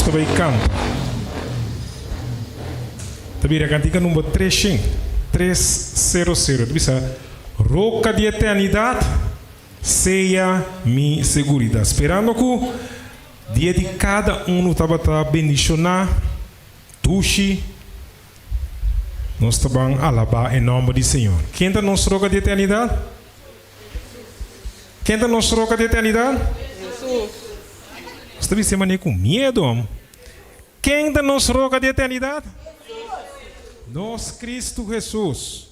ta bai kanta ta bira kantika number treshen, 300. Ta bisa, Roka di eternidat, sea mi seguridat. Sperando ku dia di kada unu tabata bendishoná, dushi. Nos ta ban alabá e nòmber di Señor. Ken ta nos roka di eternidat? Ken ta nos roka di eternidat? Hesus. Nos ta bisa e manera ku miedu, amo. Ken ta nos roka di eternidat? Nos Kristu Hesus.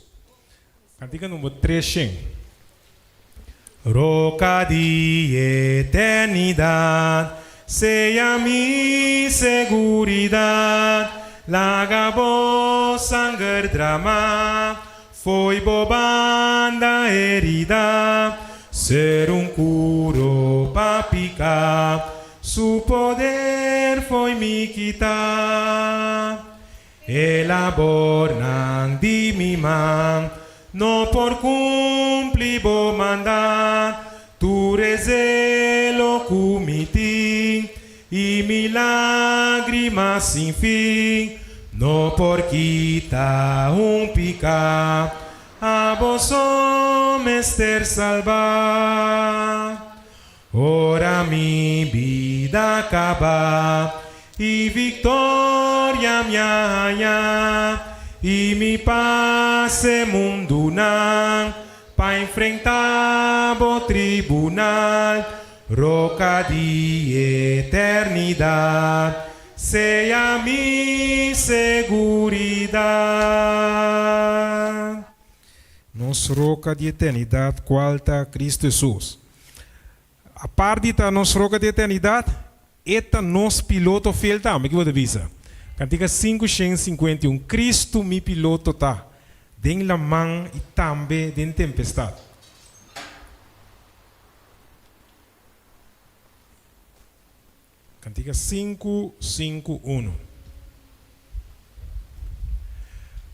Kantika number 300. Roka di eternidat, sea mi seguridat, laga bo sanger drama, fo'i bo banda herida, ser un kuro pa piká, su poder fo'i mi kita. E labornan di mi man no por cumpli bo mandat, tur e zelo cu mi tin y mi lagrima sin fin no por kita un pica, abo so mester salba. Ora mi bida kaba i viktoria mi a haña i mi pas e mundunan pa enfrentá bo tribunal, roka di eternidat, sea mi seguridat. Nos roka di eternidat, kual ta Kristu Hesus. Apart di ta nos roka di eternidat, E ta nos piloto fiel tambe. Ki bo ta bisa? Kantika 551, Kristu mi piloto ta, den laman i tambe den tempestat. Kantika 551.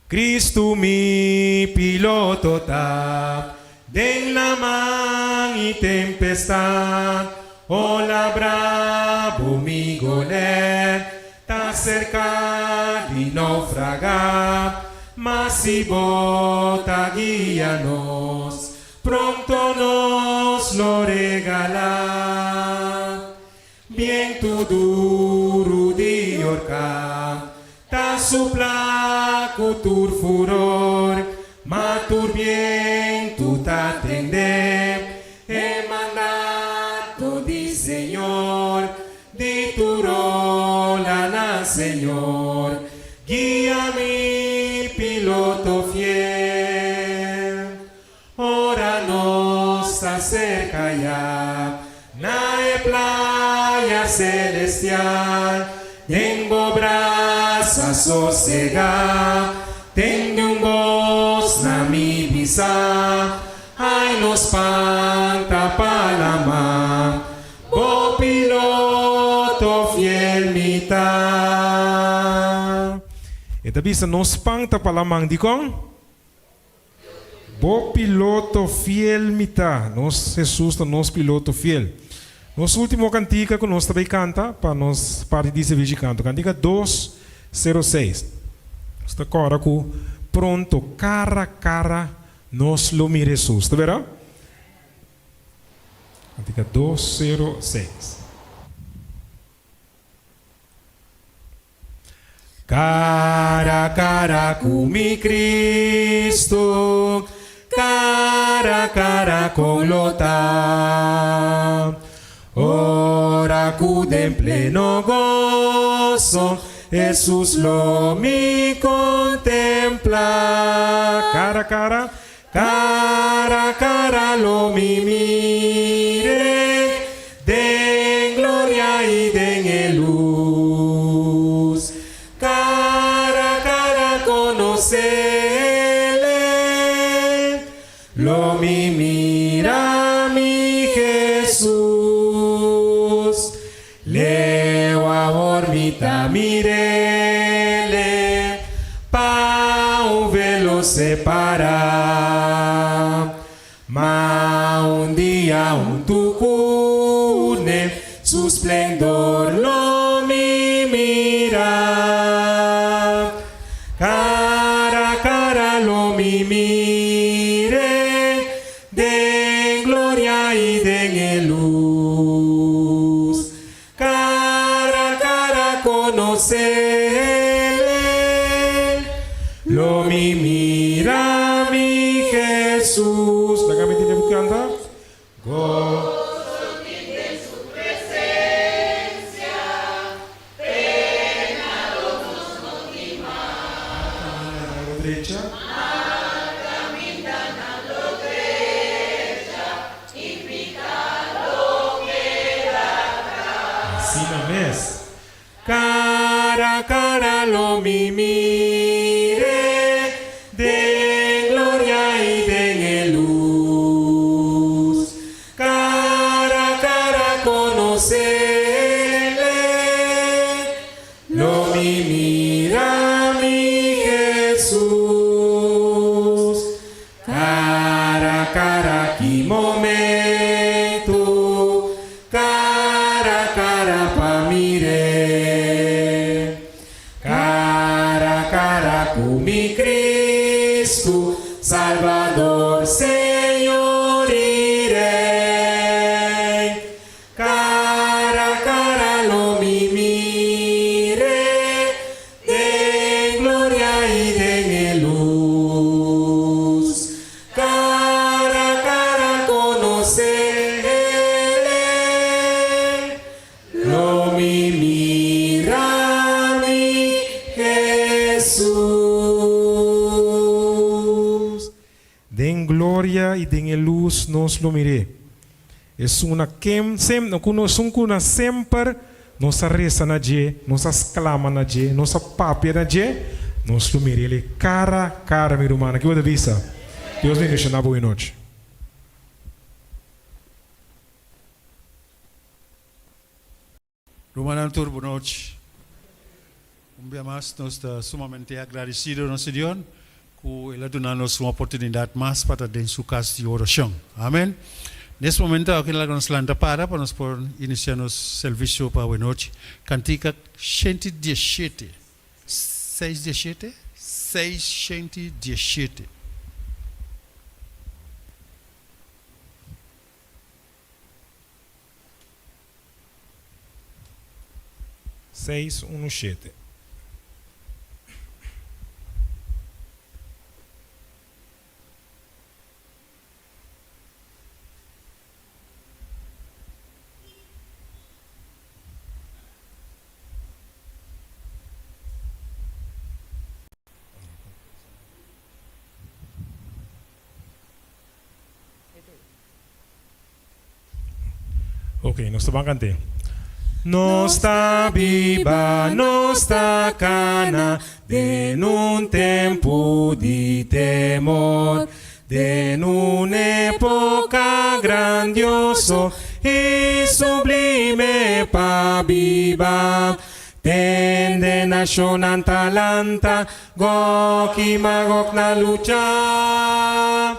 Kristu mi piloto ta, den laman i tempestat, ola brabu mi golè, ta serka di naufragá, ma si bo ta guia nos, pronto nos lo regalá. Bientu duru di orkan ta supla ku tur furor, ma tur bientu ta tende e mandato di Señor, di tur olanan Señor, guia mi piloto fiel. Ora nos ta serka ya na e playa celestial, den bo brasa sosega, tende un bos na mi bisa, Ai no spanta pa lama, bo piloto fiel mi ta. E ta bisa no spanta pa laman, dikon? Bo piloto fiel mi ta. Nos Hesus ta nos piloto fiel. Nos ultimo kantika ku nos ta bay kanta pa nos parti di servishi kanto. Kantika 206. Nos ta kòrda ku pronto kara kara nos lo mira Hesus. Ta bera? Kantika 206. Cara cara cu mi Cristo, cara cara con lo ta. Ora cu den pleno gozo Jesus lo mi contempla. Cara cara, cara cara lo mi mire, den gloria i den e lus. Cara cara conocele, lo mi mira mi Jesus. Leu awor mi ta mirele, pa un velo separá. Ma un dia huntu ku ne, su splendor lo mi mirá. mira. Cara cara lo mi mire den gloria i den e luz. Cara cara conocerle, lo mi mira mi Jesus. Laga mi tende bo canta. Go. Asina mes. Cara cara lo mi mire den gloria i den e luz. Cara cara conocerle, lo mi mira mi Jesus. Cara cara ki momento, cara cara pa mir'é. Cara cara cu mi Cristo, Salvador, Señor y Rey. Cara cara lo mi mir'é den gloria i den e luz. Cara cara conocerle, lo mi mira mi Jesus. Den gloria i den e luz nos lo mir'é. Esun na ken sem ku nos esun ku na semper nos a resa na dje, nos a sklama na dje, nos a papia na dje, nos lo mir'é kara kara, mi rumannan. Ki bo ta bisa? Dios bendishoná bo e nochi. Rumannan tur bo nochi. Un bia mas nos ta sumamente agradecido na Señor cu El a duna nos un oportunidad mas pa ta den Su cas di oracion. Amen. Nes momento aki laga nos lanta para pa nos por inicia nos servicio pa awe nochi. Cantica 117. Seis dieshete? 617. 617. Ok, nos ta ban kant'é. Nos ta biba, nos ta kana den un tempu di temor, den un epoka grandioso i sublime pa biba. Tende nashonnan ta lanta, Gog i Magog na lucha.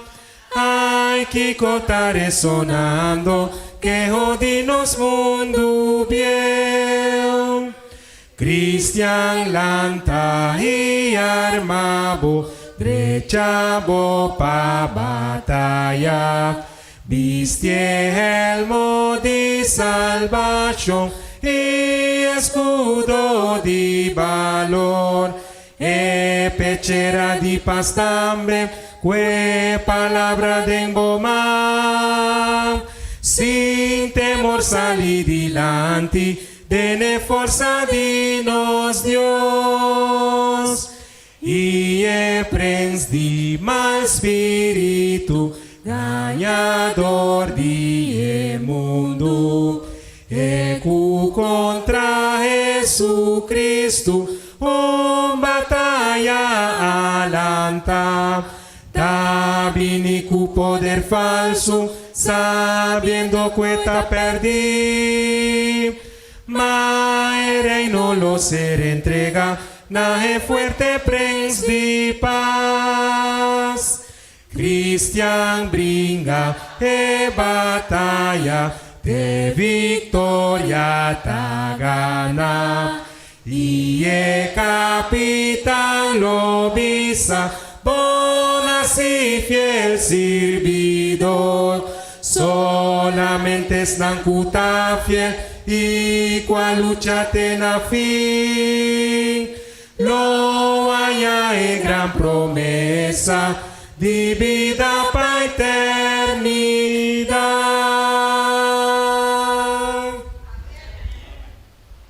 Ai, kiko ta resonando, keho di nos mundu bieu. Cristian lanta i arma bo, drecha bo pa bataya. Bisti e helmo di salbashon i eskudo di balor. E pechera di pas tambe ku e palabra den bo man. Sin temor sali dilanti den e forsa di nos Dios. I e prens di mal spiritu, gañador di e mundu, e ku kontra Jesucristo un bataya a lanta, ta bini ku poder falsu, sabiendo ku e ta pèrdí. Ma e reino lo ser entregá na e fuerte Prens di Pas. Cristian bringa e bataya, te victoria ta gana. I e kapitan lo bisa, Bon hasi, fiel sirbidor. Solamente esnan ku ta fiel i ku a lucha te na fin lo haña e gran promesa di bida pa eternidat.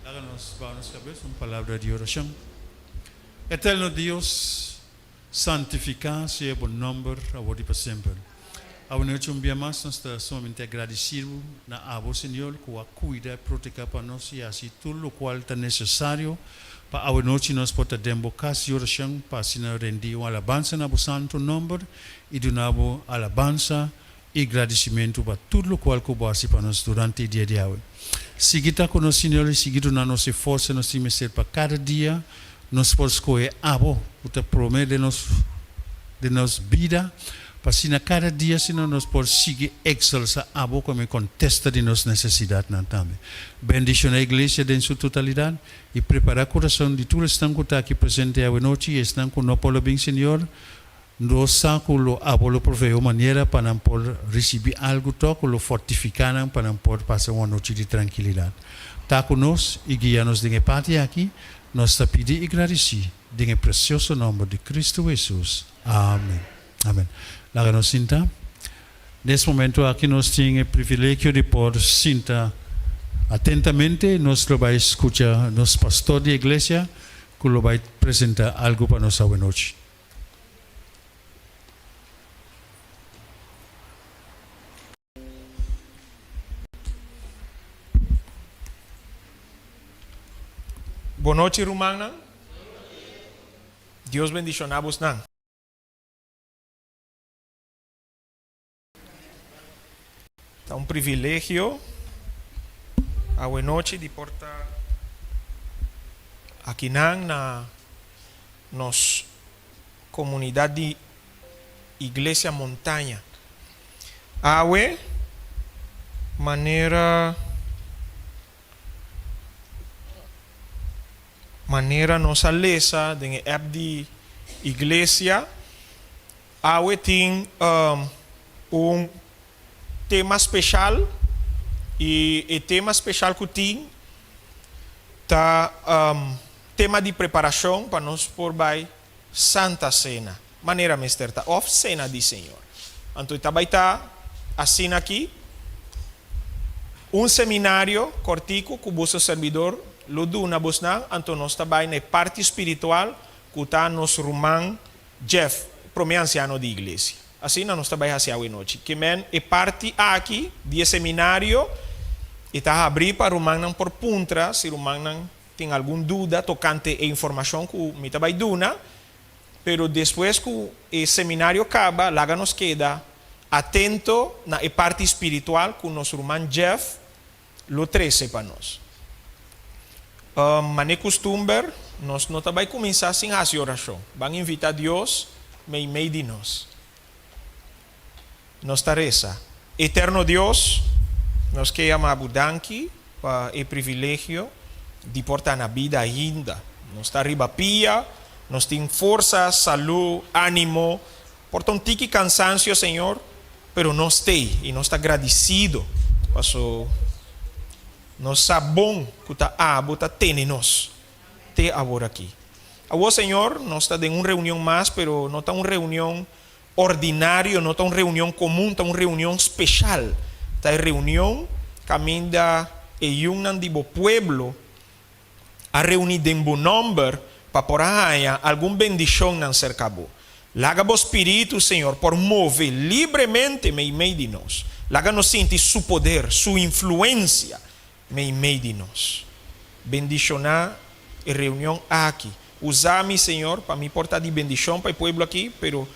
Laga nos baha nos kabes un palabra di orashon. Eterno Dios, santifiká sea bo nòmber awor i pa semper. Awe nochi un bia mas nos ta sumamente agradesí bo na abo, Señor, ku a kuida i proteká pa nos i hasi tur lokual ta nesesario pa awe nochi nos por ta den bo kas di orashon pa asina rendí un alabansa na bo santu nòmber i duna bo alabansa i gradisimentu pa tur lokual ku bo hasi pa nos durante e dia di awe. Sigui ta ku nos, Señor, i sigui duna nos e forsa nos tin mester pa kada dia nos por skohe abo ku ta promé den nos den nos bida, pa asina kada dia, Señor, nos por sigui eksalsá abo komo e kontesta di nos nesesidatnan tambe. Bendishoná e iglesia den su totalidat i prepará kurason di tur esnan ku ta aki presente awe nochi i esnan ku no por lo bin, Señor. Nos sa ku lo abo lo proveé un manera pa nan por risibí algu tòg ku lo fortifiká nan pa nan por pasa un anochi di trankilidat. Ta ku nos i guia nos den e parti aki, nos ta pidi i gradisí den e presioso nòmber di Kristu Hesus. Amen. Amen. Laga nos sinta. Nes momento aki nos tin e privilegio di por sinta atentamente. Nos lo bai skucha nos pastor di iglesia ku lo bai presentá algu pa nos awenochi. Bon nochi rumannan. Dios bendiciona bosnan. Ta un privilegio awe nochi di por ta akinan na nos komunidat di Iglesia Montaña. Awe, manera manera nos a lesa den e app di Iglesia, Awe tin un tema special y e tema special cu tin ta tema di preparacion pa nos por bay Santa Cena manera mester ta of Cena di Señor. Anto e ta bay ta asina aki un seminario cortico cu boso servidor lo duna bosnan anto nos ta bay na e parti spiritual cu ta nos ruman Jeff, promé ansiano di iglesia. Asina nos ta bai hasi awe nochi. Ke men e parti aki di e seminario e ta habrí pa rumannan por puntra si rumannan tin algun duda tokante e informashon ku mi ta bai duna. Pero despues ku e seminario kaba laga nos keda atento na e parti spiritual ku nos ruman Jeff lo trese pa nos. Man'e kustumber, nos no ta bai kuminsá sin hasi orashon. Ban invitá Dios meimei di nos. Nos ta resa. Eterno Dios, nos ke yama Bo danki pa e privilegio di por ta na bida ainda. Nos ta riba pia, nos tin forsa, salú, ánimo. Por ta un tiki kansansio, Señor, pero nos t'ei i nos ta gradisido paso nos sa bon ku ta Abo ta tene nos te awor aki. Awor, Señor, nos ta den un reunion mas, pero no ta un reunion ordinario, no ta un reunion komun, ta un reunion speshal. Ta e reunion kaminda e yunnan di Bo pueblo a reuní den bo nòmber pa por a haña algun bendishonnan serka bo. Laga bo spiritu, Señor, por move libremente meimei di nos. Laga nos sinti su poder, su influensia meimei di nos. Bendishoná e reunion aki. Usa mi, Señor, pa mi por ta di bendishon pa e pueblo aki, pero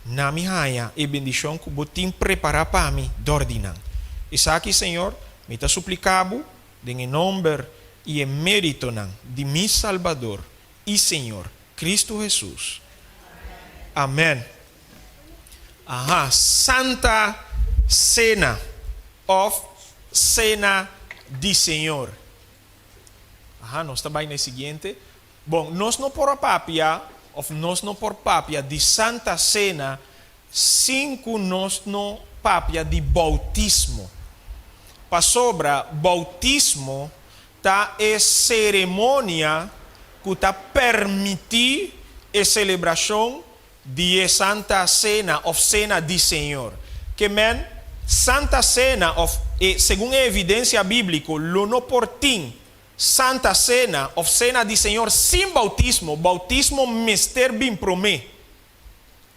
na mi haña e bendishon ku bo tin prepará pa mi dor di nan. Esaki, Señor, mi ta supliká bo Den e nomber i e méritonan di mi Salbador i Señor, Cristo Hesus. Amèn. Aha, Santa Sena òf Sena di Señor. Aha, nos ta bai na e siguiente. Bon, nos no por papia, òf nos no por papia di Santa Sena sin ku nos no papia di boutismo. Pasobra boutismo ta e seremonia ku ta permití e selebrashon di e Santa Sena òf Sena di Señor. Ke men, Santa Sena òf e, segun e evidensia bíbliko, lo no por tin Santa Sena òf Sena di Señor sin boutismo, boutismo mester bin promé.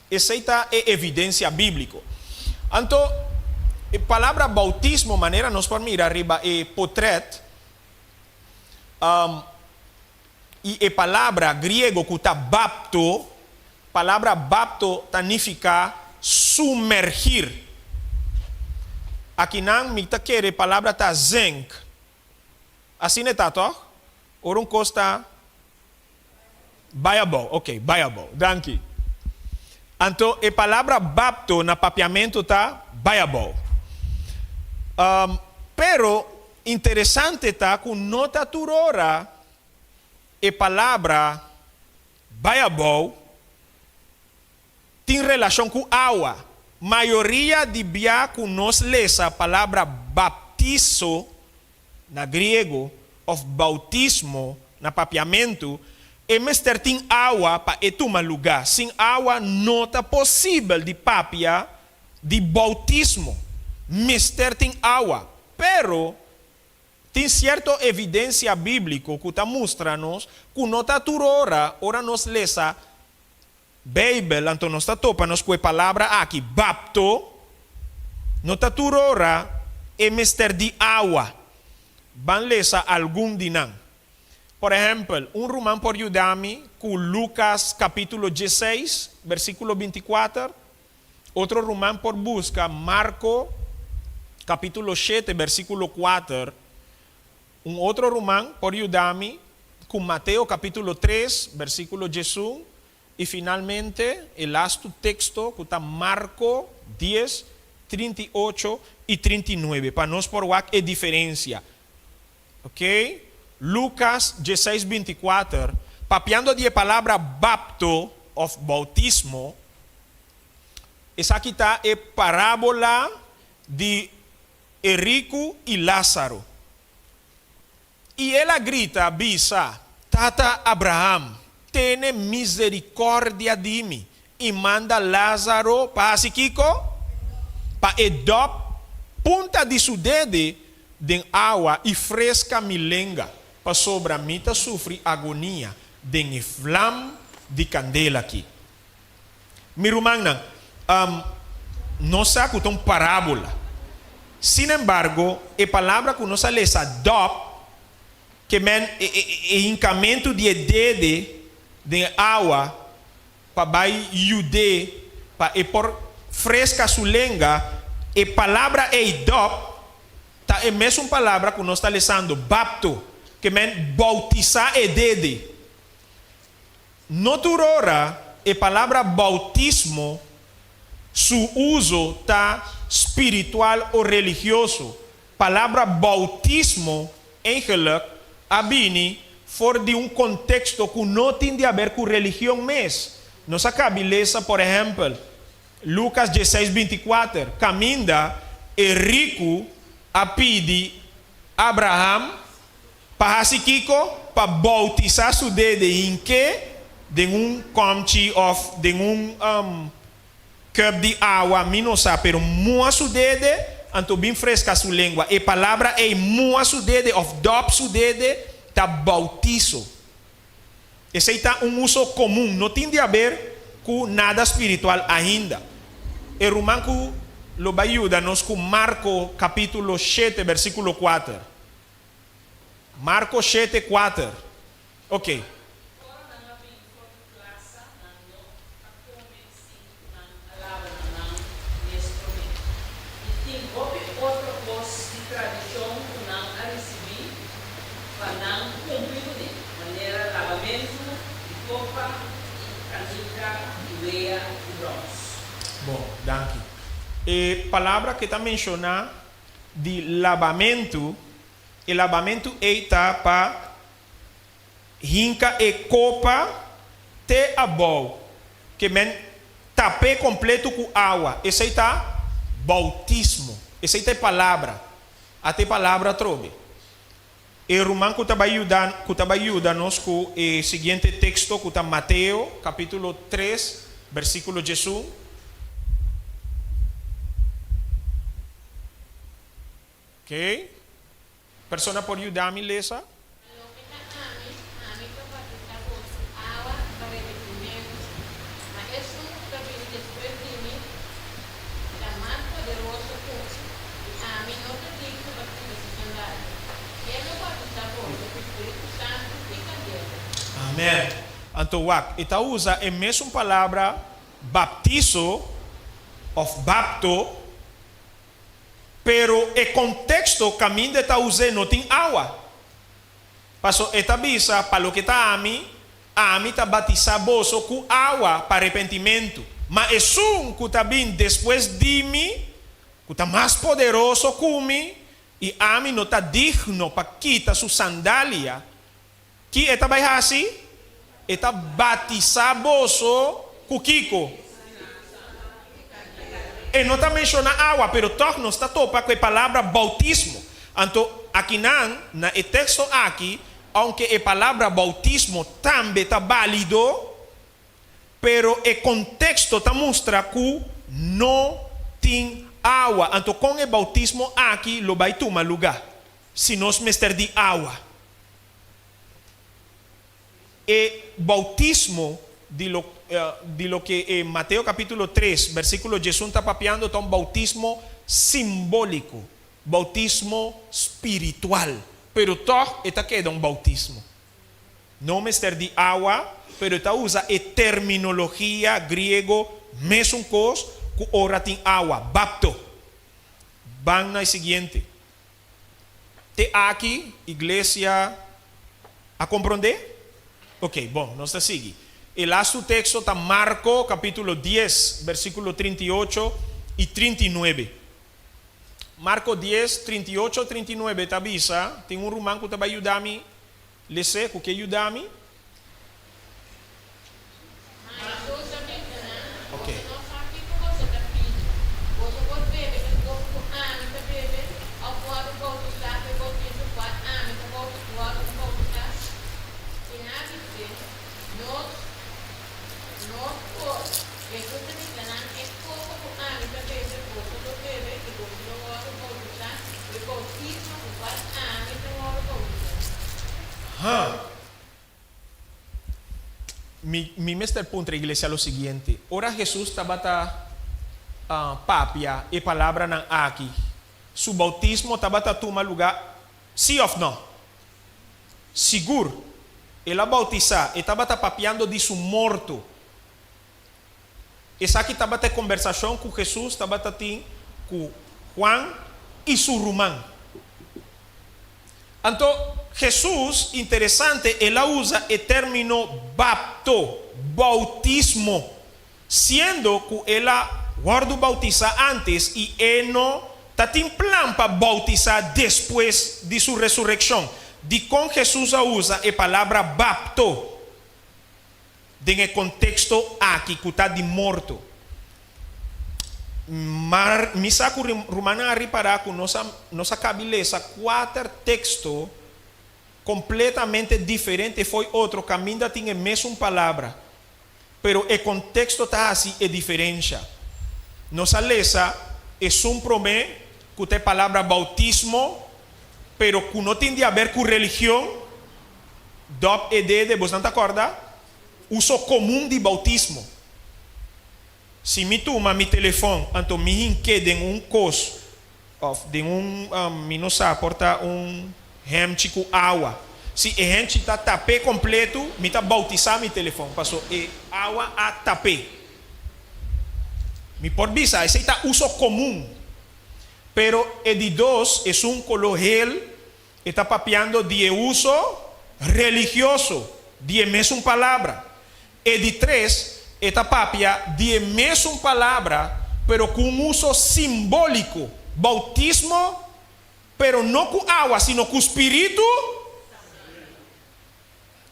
Esei ta e evidensia bíbliko. Anto, e palabra boutismo, manera nos por mira riba e potrèt, i e palabra griego ku ta bapto, palabra bapto ta nifiká sumergir. Akinan mi ta kere e palabra ta zenk. Asina e ta tòg? Ora un kos ta bai abou. Ok, bai abou. Danki. Anto e palabra bapto na papiamentu ta bai abou. Pero interesante ta ku no ta tur ora e palabra bai abou tin relashon ku awa. Mayoria di bia ku nos lesa palabra baptiso na griego òf boutismo na papiamentu, e mester tin awa pa e tuma lugá. Sin awa no ta posibel di papia di boutismo. Mester tin awa. Pero tin sierto evidensia bíbliko ku ta mustra nos ku no ta tur ora, ora nos lesa Beibel, anto nos ta topa nos ku e palabra aki, bapto, no ta tur ora e mester di awa. Ban lesa algun di nan. Por ehèmpel, un ruman por yuda mi ku Lukas kapítulo diesseis, bersíkulo bintikuater. Otro ruman por buska Marko kapítulo shete, bersíkulo kuater. Un otro ruman por yuda mi ku Mateo kapítulo tres, bersíkulo diesun, i finalmente e lastu teksto ku ta Marko dies, 38 i 39, pa nos por wak e diferensia. Ok, Lukas diesseis, 24, papiando di e palabra bapto òf boutismo, esaki ta e parábola di e riku i Lázaro. I el a grita bisa, Tata Abraham, tene miserikòrdia di mi i manda Lázaro pa hasi kiko? Pa e dòp punta di su dede den awa i freska mi lenga, pasobra mi ta sufri agonia den e vlam di kandela aki. Mi rumannan, nos sa ku ta un parábola. Sin embargo, e palabra ku nos a lesa dòp, ke men e hinkamentu di e dede den e awa pa bai yud'é pa e por freska su lenga, e palabra ei dòp ta e mesun palabra ku nos ta lesando bapto, ke men boutisá e dede. No tur ora e palabra boutismo su uso ta spiritual o religioso. Palabra boutismo eigenlijk a bini for di un konteksto ku no tin di haber ku religion mes. Nos a kabi lesa, por ehèmpel, Lukas diesseis 24, kaminda e riku a pidi Abraham Pa hasi kiko? Pa boutisá su dede hink'é den un kòmchi òf den un kùp di awa, mi no sa, pero mua su dede, anto bin freska su lengua. E palabra ei, mua su dede òf dòp su dede, ta boutiso. Esei ta un uso komun, no tin di haber ku nada spiritual ainda. E ruman ku lo bai yuda nos ku Marko kapítulo shete bersíkulo kuater. Marko shete kuater. Ok. Ora nan a bin for di plasa, nan no a kome sin ku nan a laba nan man mes promé. I tin hopi otro kos di tradishon ku nan a risibí pa nan kumpli kuné, manera labamentu di kopa i kanika di wea di bròns. Bon, danki. E palabra ke ta menshoná di labamentu, e labamentu ei ta pa Hinka e kopa te abou, ke men tap'é kompleto ku awa. Esei ta boutismo. Esei ta e palabra. Ata e palabra atrobe. E ruman ku ta bai yuda ku ta bai yuda nos ku e siguiente teksto ku ta Mateo kapítulo tres bersíkulo diesun. Oké. Persona por yuda mi lesa? Ma loke ta ami, ami ta batisá boso ku awa pa repentimentu, ma esun ku ta bini despues di mi ta mas poderoso ku mi, i ami no ta digno pa kita su sandalia. E lo batisá boso ku spiritu santu i kandela. Amen. Anto wak, e ta usa e mesun palabra baptiso òf bapto. Pero e konteksto kaminda e ta us'é no tin awa. Paso e ta bisa, Pa loke ta ami, ami ta batisá boso ku awa pa arepentimentu, ma esun ku ta bin despues di mi, ku ta mas poderoso ku mi, i ami no ta digno pa kita su sandalia, ki e ta bai hasi? E ta batisá boso ku kiko? E no ta menshoná awa, pero tòg nos ta topa ku e palabra boutismo. Anto, akinan, na e teksto aki, ounke e palabra boutismo tambe ta bálido, pero e konteksto ta mustra ku no tin awa. Anto, kon e boutismo aki lo bai tuma lugá si nos mester di awa? E boutismo di lo di loke e Mateo capítulo tres versículo diesun ta papiando ta un boutismo simbólico, boutismo spiritual, pero tòg e ta keda un boutismo. No mester di awa, pero e ta usa e terminologia griego mesun kos ku ora tin awa, bapto. Ban na e siguiente. Te aki iglesia a komprondé? Ok, bon, nos ta sigui. E lastu teksto ta Marko kapítulo dies, bersíkulo 38 i 39. Marko dies, 38, 39 ta bisa, tin un ruman ku ta bai yuda mi les'é, ku ke yuda mi? Ma Hesus a bisa nan, Boso no sa kiko boso ta pidi. Boso por bebe e kop ku ami ta bebe, òf wòrdu boutisá ku e boutismo kual ami ta wòrdu boutisá? I nan a bis'é, Nos, nos por. Hesus a bisa nan, E kopo ku ami ta bebe, boso lo bebe, i boso lo wòrdu boutisá ku e boutismo ku kual ami ta wòrdu boutisá. Mi, mi mester puntra iglesia lo siguiente, Ora Hesus tabata papia e palabranan aki, Su bautismo tabata tuma lugá sí òf nò? Sigur, El a bautisá, E tabata papiando di Su morto. Esaki tabata e kombersashon ku Hesus tabata tin ku Juan i su ruman. Anto, Hesus, interesante, el a usa e término bapto, boutismo, siendo ku el a wòrdu boutisá ántes i e no ta tin plan pa boutisá despues di su resurekshon. Dikon Hesus a usa e palabra bapto den e konteksto aki ku ta di morto? Mar, mi sa ku rumannan a ripará ku nos a nos a kabi lesa kuater teksto kompletamente diferente fo'i otro kaminda tin e mesun palabra, pero e konteksto ta hasi e diferensha. Nos a lesa esun promé ku ta e palabra boutismo, pero ku no tin di aber ku religion, dòp e dede, bosnan ta kòrda? Uso komun di boutismo. Si mi tuma mi telefòn anto mi hink'é den un kos òf den un, mi no sa, por ta un hèmchi ku awa. Si e hèmchi ta tap'é kompletu, mi ta boutisá mi telefòn paso e awa a tap'é. Mi por bisa esei ta uso komun. Pero e di dos, esun koló hel, E ta papiando di e uso religioso di e mesun palabra. E di tres, e ta papia di e mesun palabra, pero ku un uso simbóliko, boutismo, pero no ku awa, sino ku spiritu.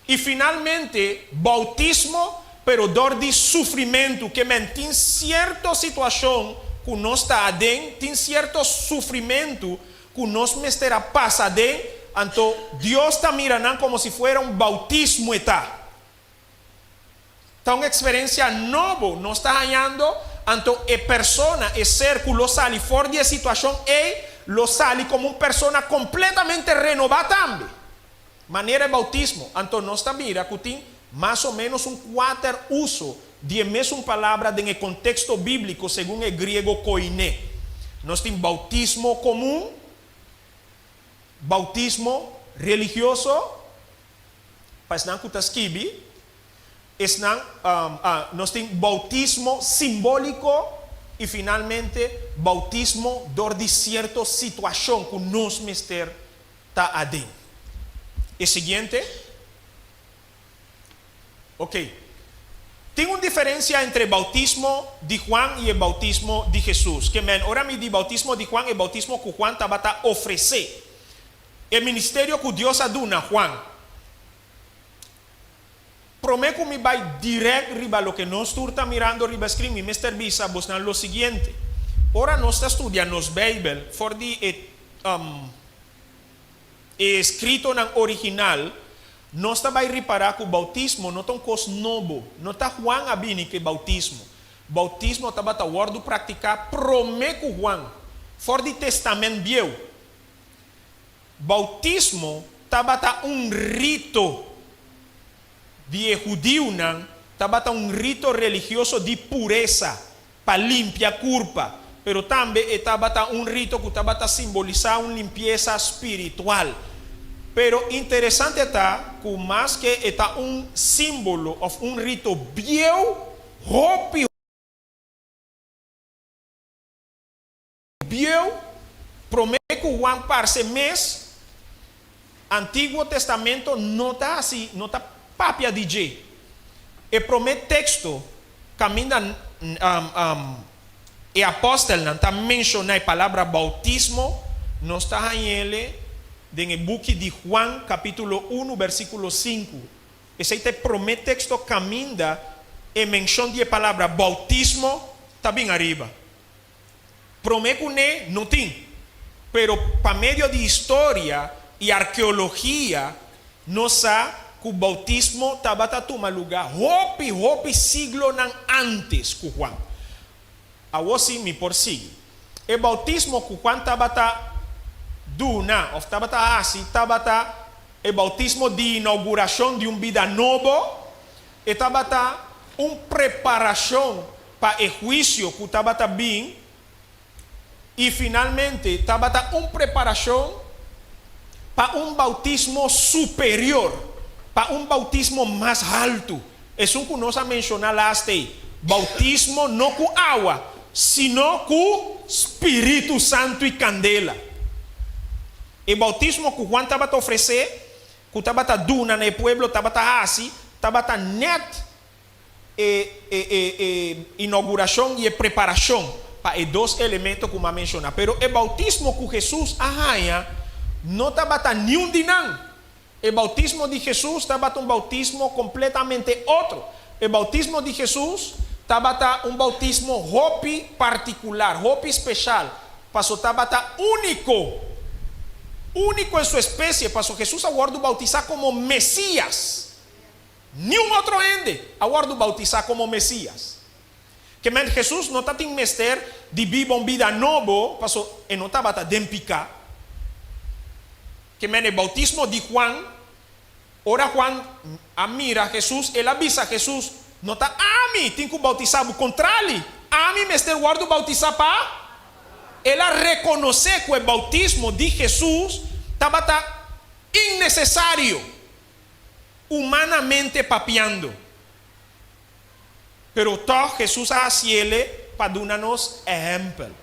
I finalmente, boutismo, pero dor di sufrimentu, ke men tin sierto situashon ku nos ta aden, tin sierto sufrimentu ku nos mester a pasa aden, anto Dios ta mira nan komo si fuera un boutismo e ta. Ta un eksperensia nobo nos ta hañando, anto e persona, e ser ku lo sali for di e situashon ei, lo sali komo un persona kompletamente renobá tambe. Manera e boutismo, anto nos ta mira ku tin mas o ménos un kuater uso di e mesun palabra den e konteksto bíbliko segun e griego koiné. Nos tin boutismo komun, boutismo religioso, pa esnan ku ta skibi, esnan, nos tin boutismo simbóliko i finalmente boutismo dor di sierto situashon ku nos mester ta aden. E siguiente. Ok. Tin un diferensia entre e boutismo di Juan i e boutismo di Hesus. Ke men, ora mi di boutismo di Juan, e boutismo ku Juan tabata ofresé. E ministerio ku Dios a duna Juan. Promé ku mi bai dirèkt riba loke nos tur ta mirando riba skrin, mi mester bisa bosnan lo siguiente. Ora nos ta studia nos Beibel for di e e eskritonan original, nos ta bai ripará ku boutismo no ta un kos nobo. No ta Juan a bini ku e boutismo. Boutismo tabata wòrdu praktiká promé ku Juan, for di Testament Bieu. Boutismo tabata un rito di e hudiunan, tabata un rito religioso di puresa, pa limpia kurpa, pero tambe e tabata un rito ku tabata simbolisá un limpiesa spiritual. Pero interesante ta ku maske e ta un símbolo òf un rito bieu, hopi. Bieu, promé ku Juan parse mes, Antiguo Testamento no ta hasi, no ta papia di dje. E promé teksto kaminda e apòstelnan ta menshoná e palabra boutismo, nos ta hañ'el den e buki di Juan kapítulo unu bèrsikulo sinku. Esei ta e promé teksto kaminda e menshon di e palabra boutismo ta bin ariba. Promé ku ne no tin, pero pa medio di historia i arkeologia nos sa ku boutismo tabata tuma lugá hopi hopi siglonan ántes ku Juan. Awor sí mi por sigui. E boutismo ku Juan tabata duna òf tabata hasi tabata e boutismo di inougurashon di un bida nobo, e tabata un preparashon pa e huisio ku tabata bin i finalmente tabata un preparashon pa un boutismo superior, pa un boutismo mas haltu, esun ku nos a menshoná last ei, boutismo no ku awa, sino ku spiritu santu i kandela. E boutismo ku Juan tabata ofresé, ku tabata duna na e pueblo tabata hasi, tabata nèt e e e e inauguracion y e preparacion pa e dos elemento cu m'a menciona. Pero e bautismo cu Jesus a haña no tabata niun di nan. E bautismo di Jesus tabata un bautismo completamente otro. E bautismo di Jesus tabata un bautismo hopi particular, hopi special, paso tabata unico, unico en su especie, paso Jesus a wordo bautisa como Mesias. Niun otro hende a wòrdu boutisá komo Mesías. Ke men Hesus no ta tin mester di biba un bida nobo paso e no tabata den piká. Ke men e boutismo di Juan, ora Juan a mira Hesus, el a bisa Hesus, No ta ami tin ku boutisá bo, kontrali, ami mester wòrdu boutisá pa. El a rekonosé ku e boutismo di Hesus tabata innesesario. Humanamente papiando. Pero tòg Hesus a hasiele pa duna nos ehèmpel.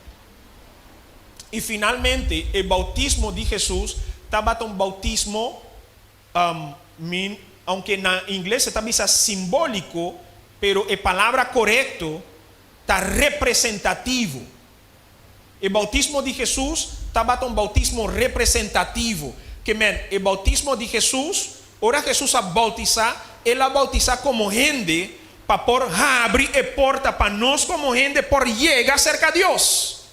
I finalmente, e boutismo di Hesus tabata un boutismo, min, ounke na ingles e ta bisa simbóliko, pero e palabra korekto ta representativo. E boutismo di Hesus tabata un boutismo representativo. Ke men, e boutismo di Hesus Ora Hesus a boutisá, el a boutisá komo hende pa por habri e porta pa nos komo hende por yega serka Dios.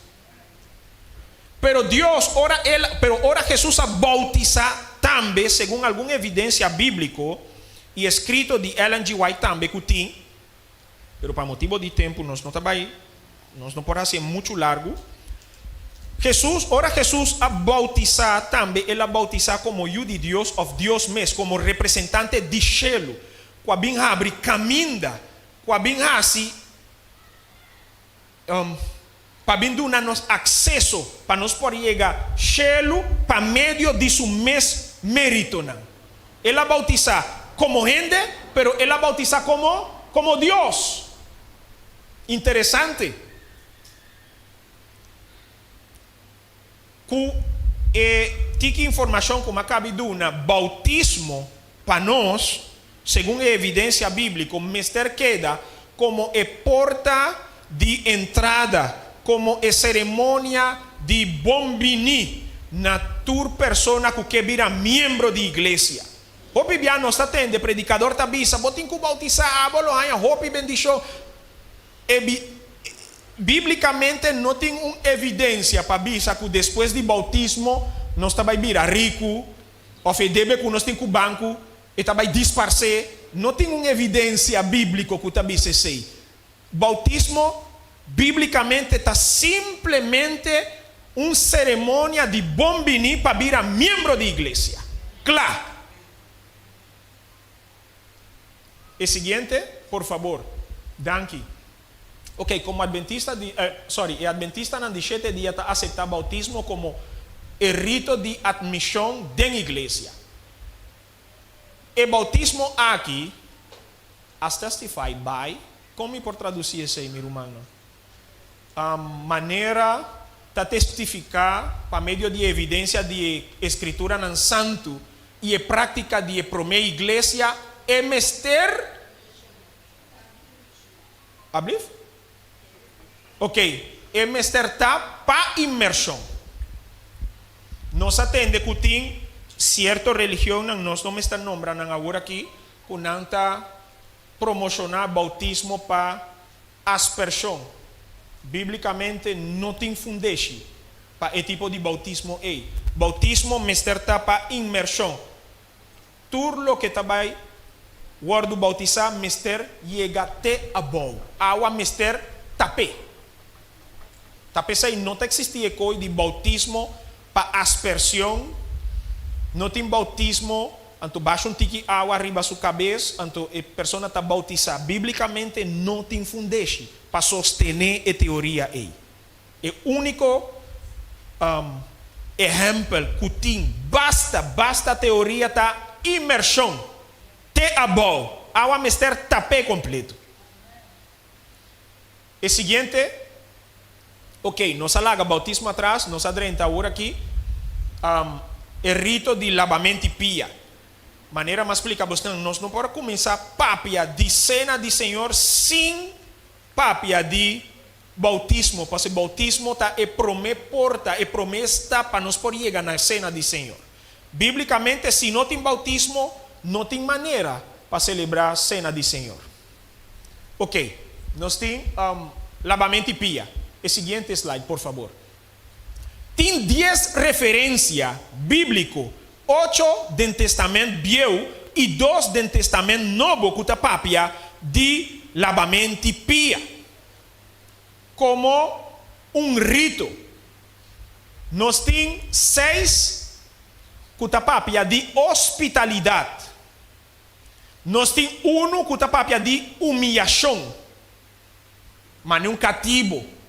Pero Dios, ora el, pero ora Hesus a boutisá tambe, segun algun evidensia bíbliko i eskrito di Ellen G. White tambe ku tin, pero pa motibo di tempu nos no ta bai, nos no por hasié muchu largu. Hesus, ora Hesus a boutisá tambe el a boutisá komo Yu di Dios òf Dios mes, komo representante di shelu, ku a bin habri kaminda, ku a bin hasi, pa bin duna nos akseso pa nos por yega shelu pa medio di su mes méritonan. El a boutisá komo hende, pero el a boutisá komo komo Dios. Interesante ku e tiki informashon ku mi a kabi duna, boutismo pa nos, segun e evidensia bíbliko, mester keda komo e porta di entrada, komo e seremonia di bonbiní na tur persona ku ke bira miembro di iglesia. Hopi bia nos ta tende predikador ta bisa, Bo tin ku boutisá, abo lo haña hopi bendishon. E Bíblikamente no tin un evidensia pa bisa ku despues di boutismo nos ta bai bira riku òf e debe ku nos tin ku banku e ta bai disparsé. No tin un evidensia bíbliko ku ta bisa esei. Boutismo bíblikamente ta simplemente un seremonia di bon biní pa bira miembro di iglesia. Kla. E siguiente, por fabor. Danki. Ok, komo adventista di, sorry, e adventistanan di shete dia ta aseptá boutismo komo e rito di atmishon den iglesia. E boutismo aki, as testified by, kon mi por tradusí esei, mi rumannan? Manera ta testifiká pa medio di e evidensia di e Eskrituranan Santu i e práktika di e promé iglesia, e mester Ablief? Ok, e mester ta pa inmershon. Nos a tende ku tin sierto religionnan, nos no mester nombra nan awor aki, ku nan ta promoshoná boutismo pa aspershon. Bíblikamente no tin fundeshi pa e tipo di boutismo ei. Boutismo mester ta pa inmershon. Tur loke ta bai wòrdu boutisá mester yega te abou. Awa mester tap'é. Ta p'esei no ta eksistí e koi di boutismo pa aspersion. No tin boutismo, anto basha un tiki awa riba su kabes, anto e persona ta boutisá. Bíblikamente no tin fundeshi pa sostené e teoria ei. E úniko ehèmpel ku tin basta, basta teoria ta inmershon te abou. Awa mester tap'é kompleto. E siguiente, Ok, nos a laga bautismo atras, nos a drenta awor aki e rito di labamenti pia. Manera mi a splika bosnan, nos no por a kuminsá papia di Sena di Señor sin papia di bautismo, pasobra bautismo ta e promé porta, e promé stap pa nos por yega na e Sena di Señor. Bíblikamente, si no tin bautismo, no tin manera pa selebrá Sena di Señor. Ok, nos tin labamento di pia. E siguiente slide, por fabor. Tin dies referensia bíbliko, ocho den Testament Bieu i dos den Testament Nobo ku ta papia di labamento di pia komo un rito. Nos tin seis ku ta papia di hospitalidat. Nos tin unu ku ta papia di umiyashon, mane un katibu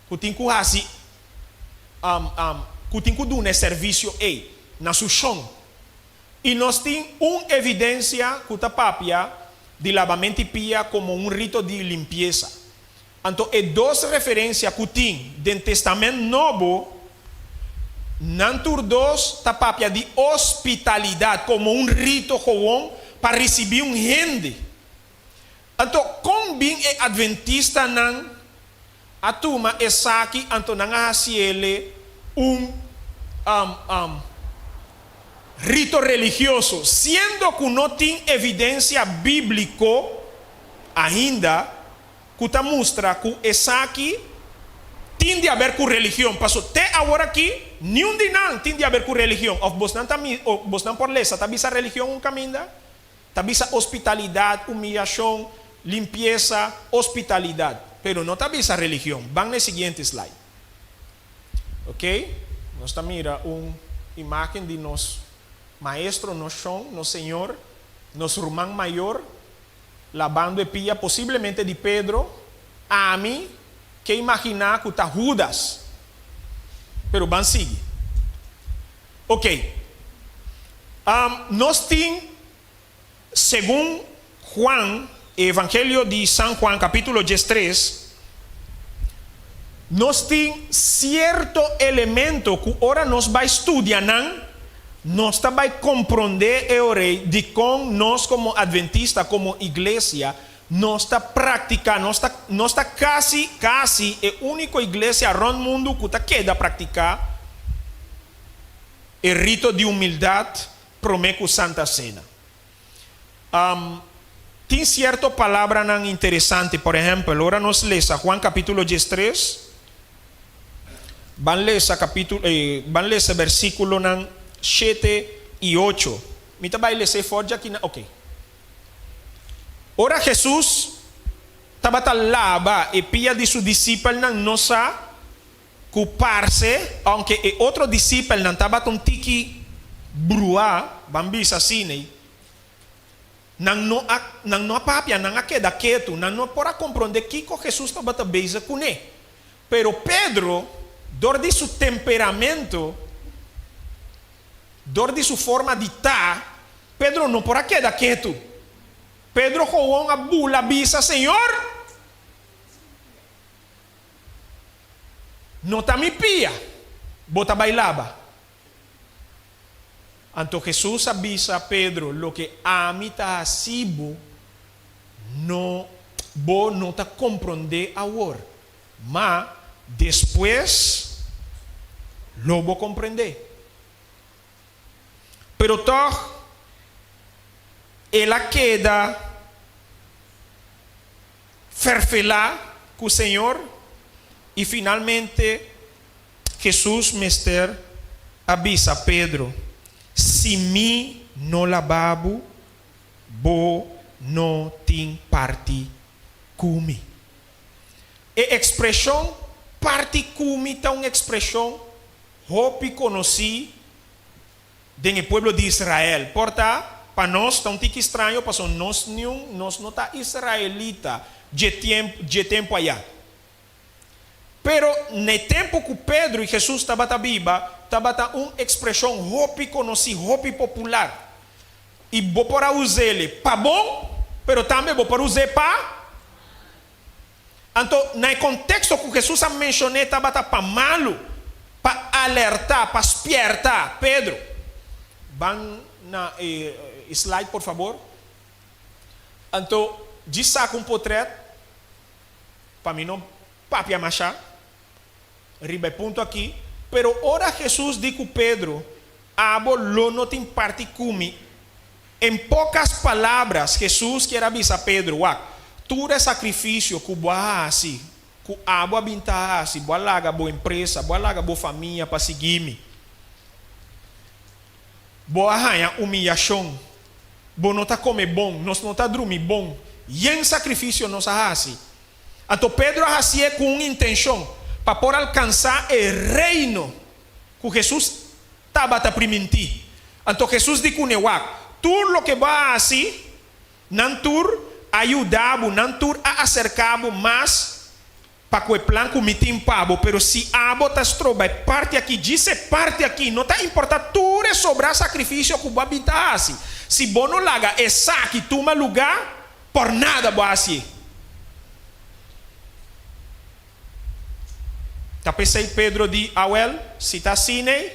ku tin ku hasi ku tin ku duna e servisio ei na su shon. I nos tin un evidensia ku ta papia di labamenti pia komo un rito di limpiesa. Anto e dos referensia ku tin den Testament Nobo, nan tur dos ta papia di ospitalidat komo un rito gewon pa risibí un hende. Anto kon bin e adventistanan a tuma esaki anto nan a hasiele un Rito religioso, siendo ku no tin evidensia bíbliko ainda ku ta mustra ku esaki tin di haber ku religion. Paso te aworakí niun di nan tin di haber ku religion. Òf bosnan ta bosnan por lesa ta bisa religion un kaminda? Ta bisa hospitalidat, humiyashon, limpiesa, hospitalidat. Pero no ta bisa religion. Ban na e siguiente slide. Ok, nos ta mira un imagen di nos Maestro, nos Shon, nos Señor, nos ruman mayor, labando e pia posiblemente di Pedro. Ami ke imaginá ku ta Hudas. Pero ban sigui. Ok, nos tin Segun Juan, e Evangelio di San Juan capítulo 13, nos tin cierto elemento cu ora nos bai studia nan, nos ta bai comprende e orei dicon nos como adventista, como iglesia, nos ta practica, nos ta, nos ta casi, casi e unico iglesia rond mundo cu ta keda practica e rito di humildad promé ku Santa Sena. Tin sierto palabranan interesante, por ehèmpel, ora nos lesa Juan kapítulo 13, ban lesa kapítulo, ban lesa versíkulonan 7 i 8. Mi ta bai les'é for djaki na, oke. Ora Hesus tabata laba e pia di su disipelnan, nos sa Ku parse, ounke e otro disipelnan tabata un tiki bruá, ban bisa asina, nan no a nan no a papia, nan a keda ketu, nan no por a komprondé kiko Hesus tabata bezig kuné. Pero Pedro, dor di su temperamento, dor di su forma di ta, Pedro no por a keda ketu. Pedro gewoon a bula bisa, Señor! No ta mi pia bo ta bai laba. Anto Hesus a bisa Pedro, Loke ami ta hasi bo, no bo no ta komprondé awor, ma despues lo bo komprendé. Pero tòg el a keda Ferfelá ku Señor i finalmente Hesus mester a bisa Pedro, Si mi no laba bo, bo no tin parti ku mi. E ekspreshon parti ku mi ta un ekspreshon hopi konosí den e pueblo di Israel. Por ta, pa nos ta un tiki straño pasobra nos niun nos no ta israelita dje tiemp dje tempu ayá. Pero na e tempu ku Pedro i Hesus tabata biba, tabata un ekspreshon hopi konosí, hopi popular. I bo por a us'ele pa bon, pero tambe bo por us'é pa. Anto, na e konteksto ku Hesus a menshon'é tabata pa malu, pa alertá, pa spièrta Pedro. Ban na e slide por fabor. Anto, djis saka un potrèt pa mi no papia mashá riba e punto akí. Pero ora Hesus di ku Pedro, Abo lo no tin parti ku mi, En pocas palabras, Hesus kier a bisa Pedro, Wak, tur e sacrificio cu bo a haci, cu abo a bin ta haci, bo a laga bo empresa, bo a laga bo famia pa sigui mi. Bo a haña humillacion, bo no ta come bon, nos no ta drumi bon, yen sacrificio nos a haci. Anto Pedro a hacié cu un intencion, pa por alcansa e reino cu Hesus tabata primintí. Anto Hesus di kuné, Wak, tur loke bo a hasi, nan tur a yuda bo, nan tur a aserká bo mas pa ku e plan ku mi tin pa bo. Pero si abo ta stroba e parti akí, djis e parti akí, no ta importá tur e sobrá sakrifisio ku bo a bin ta hasi. Si bo no laga esaki tuma lugá, por nada bo a hasié. Ta p'esei Pedro di, Awel, si ta asin'ei,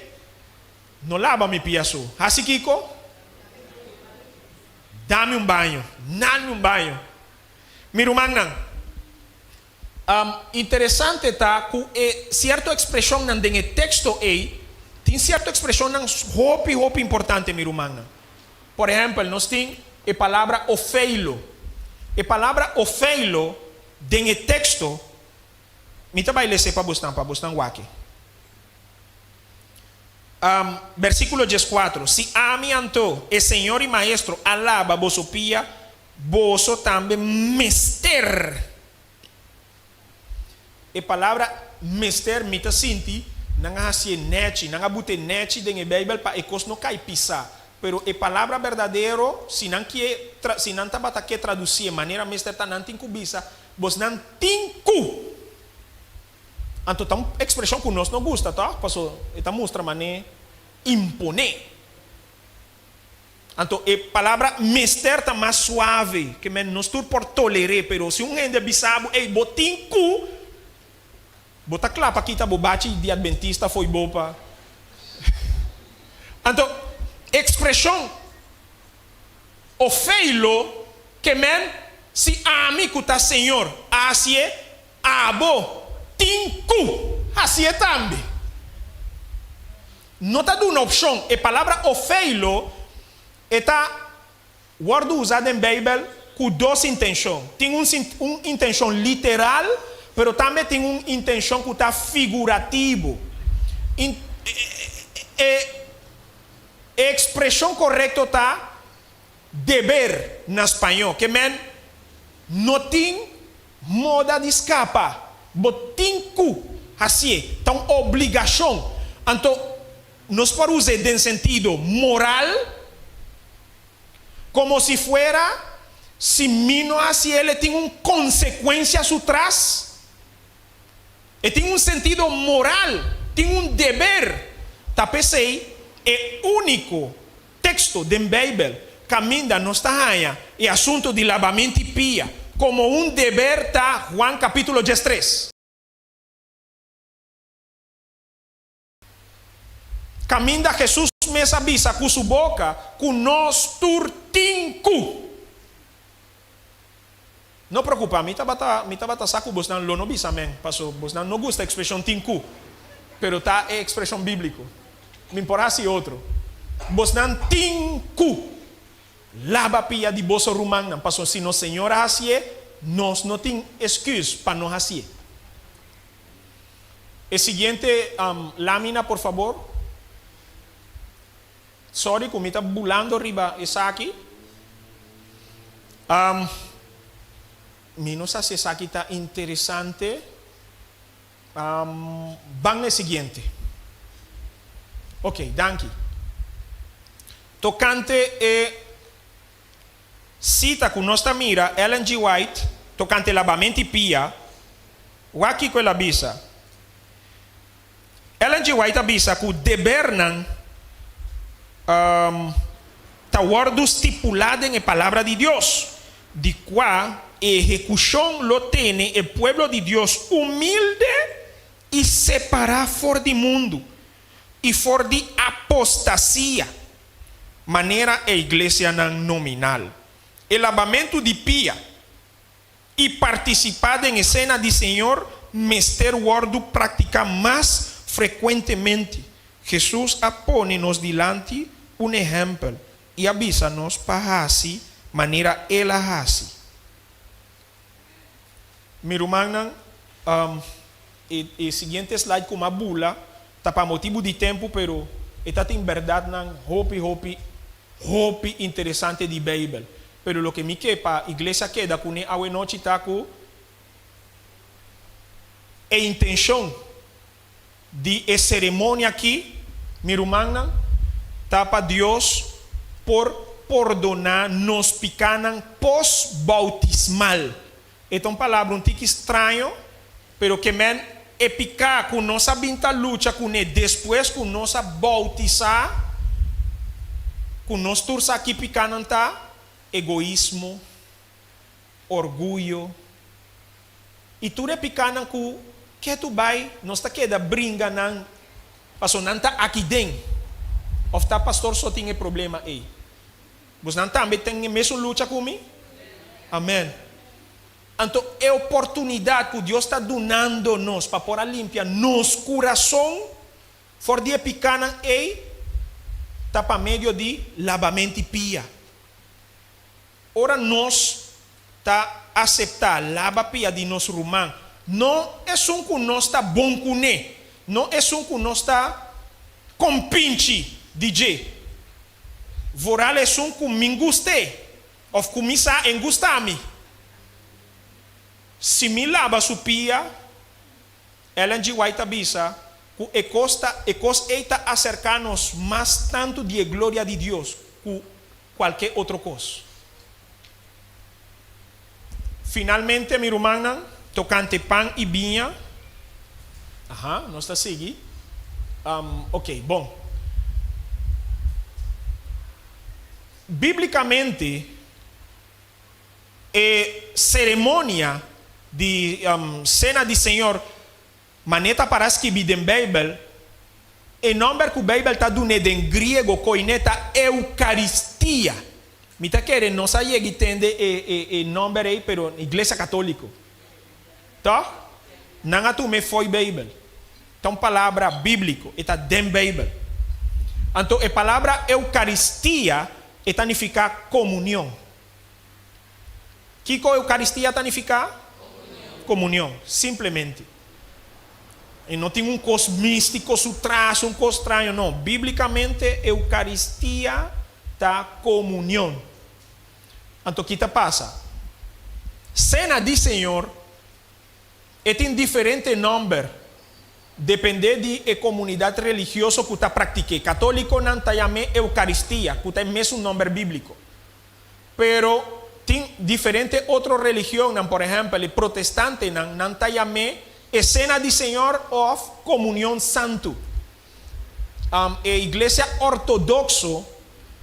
no laba mi pia so. Hasi kiko? Dami un baño. Nalmi un baño. Mi rumannan, interesante ta ku e sierto ekspreshonnan den e teksto ei. Tin sierto ekspreshonnan hopi hopi importante mi rumannan. Por ehèmpel nos tin e palabra ofeilo. E palabra ofeilo den e teksto, mi ta bai les'é pa bosnan pa bosnan wak e. Versíkulo dieskuatro, Si ami anto, e Señor i Maestro, a laba boso pia, boso tambe mester. E palabra mester mi ta sinti nan a hasié nèchi, nan a but'é nèchi den e Beibel pa e kos no kai pisá. Pero e palabra berdadero, si nan kie tra, si nan tabata ke tradusié manera mester ta, nan tin ku bisa, Bosnan tin ku. Anto ta un ekspreshon ku nos no gusta, tòg? Paso e ta mustra manera imponé. Anto e palabra mester ta mas suave, ke men nos tur por toler'é, pero si un hende bisa bo, ey, bo tin ku, bo ta kla pa kita bo bachi di adventista fo'i bo pa. Anto ekspreshon ofeilo ke men si ami ku ta Señor a hasié, Abo tin ku hasié tambe. No ta duna opshon. E palabra ofeilo e ta wòrdu usá den Beibel ku dos intenshon. Tin un un intenshon literal, pero tambe tin un intenshon ku ta figurativo. E e ekspreshon korekto ta deber na spañó, ke men no tin Moda di skapa, bo tin ku hasié, ta un obligashon. Anto, nos por us'é den sentido moral, komo si fuera si mi no hasié el e tin un konsekuensia su tras. E tin un sentido moral, tin un deber. Ta p'esei e úniko Teksto den Beibel kaminda nos ta haña e asuntu di labamenti pia komo un deber ta Juan kapítulo diestres. Kaminda Hesus mes a bisa ku su boka ku nos tur tin ku. No preocupa, mi tabata mi tabata sa cu bosnan lo no bisa amen, paso bosnan no gusta expresion tin cu, pero ta e expresion biblico. Mi por haci otro. Bosnan tin cu laba pia di boso rumannan, paso si nos Señor a hacié, nos no tin excuse pa no hacié. E siguiente lamina por fabor. Sorry cu mi ta bulando riba esaki. Um, mi no sa si esaki ta interesante. Um, ban na e siguiente. Ok, danki. Tocante e cita cu nos ta mira Ellen G. White tocante labamento di pia, wak kico el a bisa. Ellen G. White a bisa ku debernan ta wòrdu stipulá den e Palabra di Dios, di kua ehekushon lo tene e pueblo di Dios humilde i separá for di mundu i for di apostasia, manera e iglesianan nominal. E labamentu di pia i partisipá den e Sena di Señor mester wòrdu praktiká mas frekuentemente. Hesus a pone nos dilanti un ehèmpel i a bisa nos pa hasi manera El a hasi. Mi rumannan, e siguiente slide ku mi a bula ta pa motibu di tempu, pero e ta tin bèrdatnan hopi hopi Hopi interesante di Beibel. Pero loke mi ke pa iglesia keda kuné awenochi ta ku e intenshon di e seremonia aki, mi rumannan, ta pa Dios por pordoná nos pikánan pos-boutismal. E ta un palabra un tiki straño, pero ke men e piká ku nos a bin ta lucha kuné despues ku nos a boutisá, ku nos tur sa ki pikánan ta, egoismo, orguyo, i tur e pikánan ku ketu bai nos ta keda bringa nan pasobra nan ta aki den. Òf ta pastor so tin e problema ei? Bosnan tambe ten e mesun lucha ku mi? Amen. Anto e oportunidat ku Dios ta dunando nos pa por a limpia nos kurason For di e pikánan ei ta pa medio di labament'i pia. Ora nos ta aseptá laba pia di nos ruman, no esun ku nos ta bon kuné, no esun ku nos ta kompinchi di dje, vooral esun ku mi gust'é òf ku mi sa e gusta mi. Si mi laba su pia, Ellen G. White ta bisa ku e kos ta e kos ei ta aserká nos mas tantu di e gloria di Dios ku kualke otro kos. Finalmente, mi rumannan, tokante pan i biña, aha, nos ta sigui, um, ok, bon. Bíblikamente, E seremonia di Sena di Señor manera ta para skibí den Beibel, e nòmber ku Beibel ta dun'é den griego koiné ta Eukaristia. Mi ta kere nos a yega i tende e nòmber ei pero Iglesia Katóliko. Tòg? Nan a tum'é fo'i Beibel. Ta un palabra bíbliko, e ta den Beibel. Anto e palabra Eukaristia e ta nifiká komunion. Kiko Eukaristia ta nifiká? Komunion. Simplemente. E no tin un kos místiko su tras, un kos straño, no. Bíblikamente Eukaristia ta komunion. Anto ki ta pasa? Sena di Señor e tin diferente nòmber dependé di e komunidat religioso ku ta praktik'é. Katólikonan ta yam'é Eukaristia, ku ta e mesun nòmber bíbliko. Pero tin diferente otro religionnan, por ehèmpel e protestantenan, nan ta yam'é e Sena di Señor òf Komunion Santu. E iglesia ortodokso,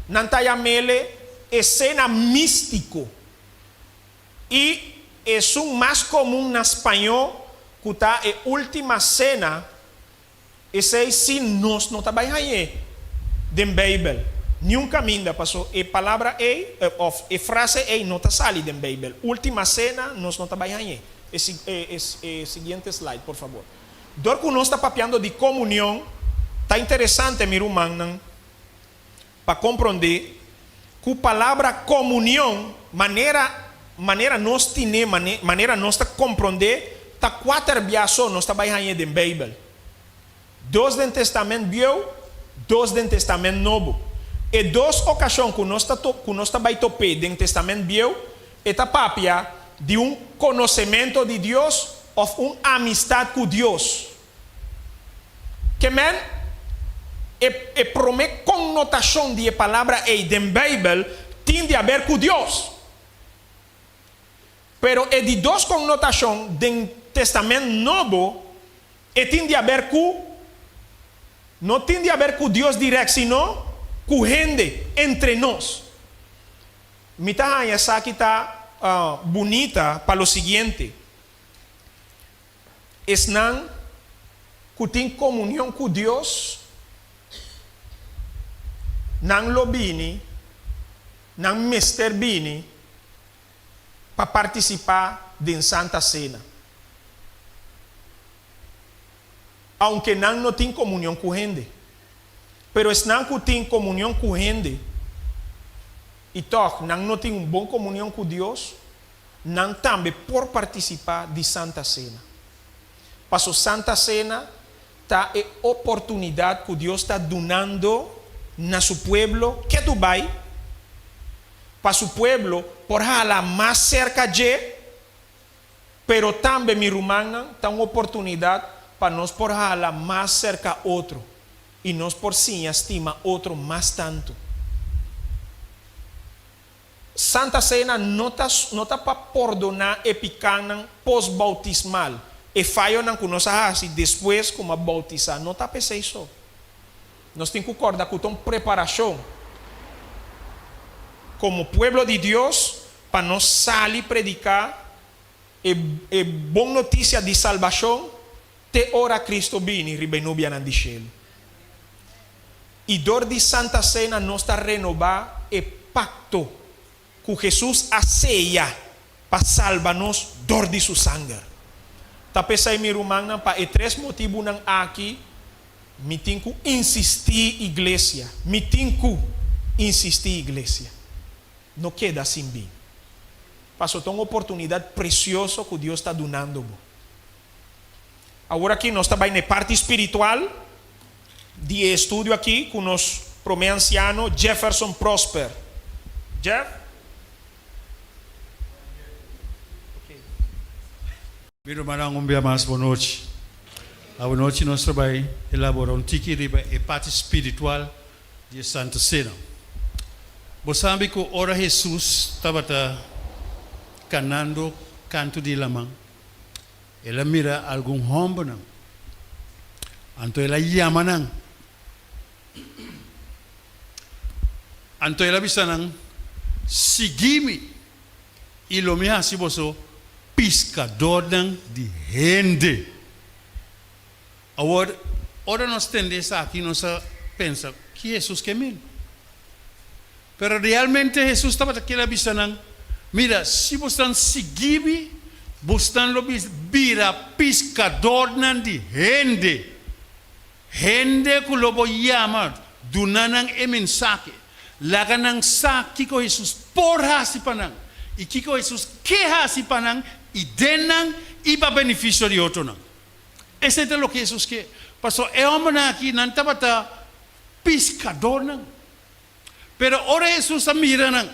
nan ta yam'ele e Sena Místiko. I esun mas komun na spañó ku ta e Última Sena. Esei sí nos no ta bai hañ'é den Beibel niun kaminda, paso e palabra ei òf e frase ei no ta sali den Beibel. Última sena nos no ta bai hañ'é. E e siguiente slide por fabor. Dor ku nos ta papiando di komunion, ta interesante mi rumannan pa komprondé ku palabra komunion manera manera nos tin'é manera nos ta komprondé ta kuater bia so nos ta bai hañ'é den Beibel. Dos den Testament Bieu, dos den Testament Nobo. E dos okashon ku nos ta ku nos ta bai top'é den Testament Bieu e ta papia di un konosementu di Dios òf un amistat ku Dios. Ke men, e e promé konnotashon di e palabra ei den Beibel tin di aber ku Dios. Pero e di dos konnotashon den Testament Nobo e tin di aber ku, no tin di aber ku Dios dirèkt sino ku hende, entre nos. Mi ta haña esaki ta bunita pa lo siguiente. Esnan ku tin komunion ku Dios, nan lo bini, nan mester bini pa partisipá den Santa Sena. Ounke nan no tin komunion ku hende. Pero esnan ku tin komunion ku hende i tòg nan no tin un bon komunion ku Dios, nan tambe por partisipá di Santa Sena. Paso Santa Sena ta e oportunidat ku Dios ta dunando na su pueblo ketu bai pa su pueblo por hala mas serka dje, pero tambe mi rumannan ta un oportunidat pa nos por hala mas serka otro i nos por siña stima otro mas tantu. Santa Sena no ta no ta pa pordoná e pikánan postboutismal, e fayonan ku nos a hasi despues ku a boutisá. No ta p'esei so. Nos tin ku kòrda ku ta un preparashon komo pueblo di Dios pa nos sali prediká e e bon notisia di salbashon te ora Kristu bini riba e nubianan di shelu. I dor di Santa Sena nos ta renobá e pakto ku Hesus a seya pa salba nos dor di su sanger. Ta p'esei, mi rumannan, pa e tres motibunan aki, Mi tin ku insistí iglesia, mi tin ku insistí iglesia. No keda sin bin. Paso ta un oportunidat presioso ku Dios ta dunando bo. Awor aki nos ta bai na e parti spiritual di e estudio aki ku nos promé ansiano Jefferson Prosper. Jeff? Ok. Mi rumannan un bia mas bonochi. Awanochi nos ta bai elabora un tiki riba e parti spiritual di e Santa Sena. Bo sabi ku ora Hesus tabata kanando kantu di laman, el a mira algun hòmbernan. Anto el a yama nan. Anto el a bisa nan, Sigui mi, i lo mi hasi boso piskadornan di hende. Awor, ora nos tende esaki, nos a pensa, Ki Hesus ke men? Pero realmente Hesus tabata kier a bisa nan, Mira, si bosnan sigui mi, bosnan lo bira piskadornan di hende. Hende ku lo bo yama, duna nan e mensahe. Laga nan sa kiko Hesus por hasi pa nan i kiko Hesus ke hasi pa nan i den nan i pa benefisio di otronan. Esei ta loke Hesus ke. Pasobra e hòmbernan aki nan tabata piskadornan. Pero ora Hesus a mira nan,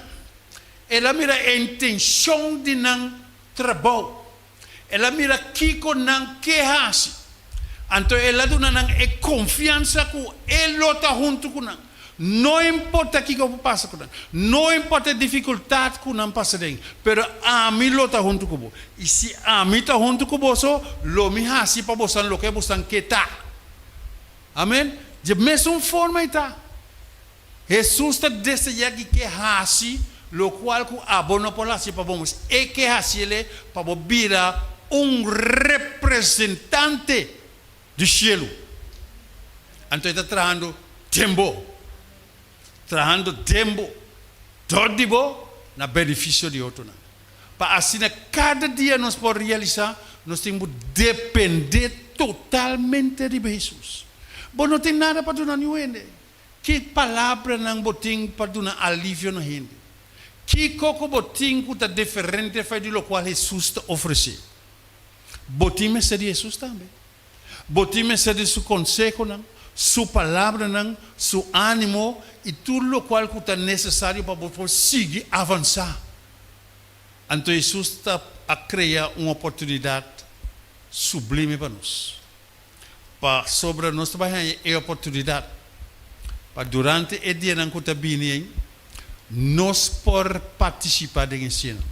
el a mira e intenshon di nan trabou. El a mira kiko nan ke hasi. Anto el a duna nan e konfiansa ku e lo ta huntu ku nan. No importa kiko por pasa ku nan, no importa e difikultat ku nan pasa den, pero ami lo ta huntu ku bo. I si ami ta huntu ku boso, lo mi hasi pa bosan loke bosan ke ta. Amen. Dje mesun forma ei ta. Hesus ta deseá ki ke hasi lokual ku abo no por hasi pa bo mes. E ke hasiel pa bo bira un representante di shelu. Anto e ta trahando den bo. Trahando den bo, dor di bo, na benefisio di otronan. Pa asina kada dia nos por realisá nos tin ku dependé totalmente riba Hesus. Bo no tin nada pa duna niun hende. Ki palabranan bo tin pa duna alivio na hende? Kiko ku bo tin ku ta diferente for di lokual Hesus ta ofresé? Bo tin mester di Hesus tambe. Bo tin mester di su konsehonan, su palabranan, su ánimo i tur lokual ku ta nesesario pa bo por sigui avansá. Anto Hesus ta a krea un oportunidat sublime pa nos. Pasobra nos ta bai haña e oportunidat pa durante e dianan ku ta bini ei, nos por partisipá den e sena.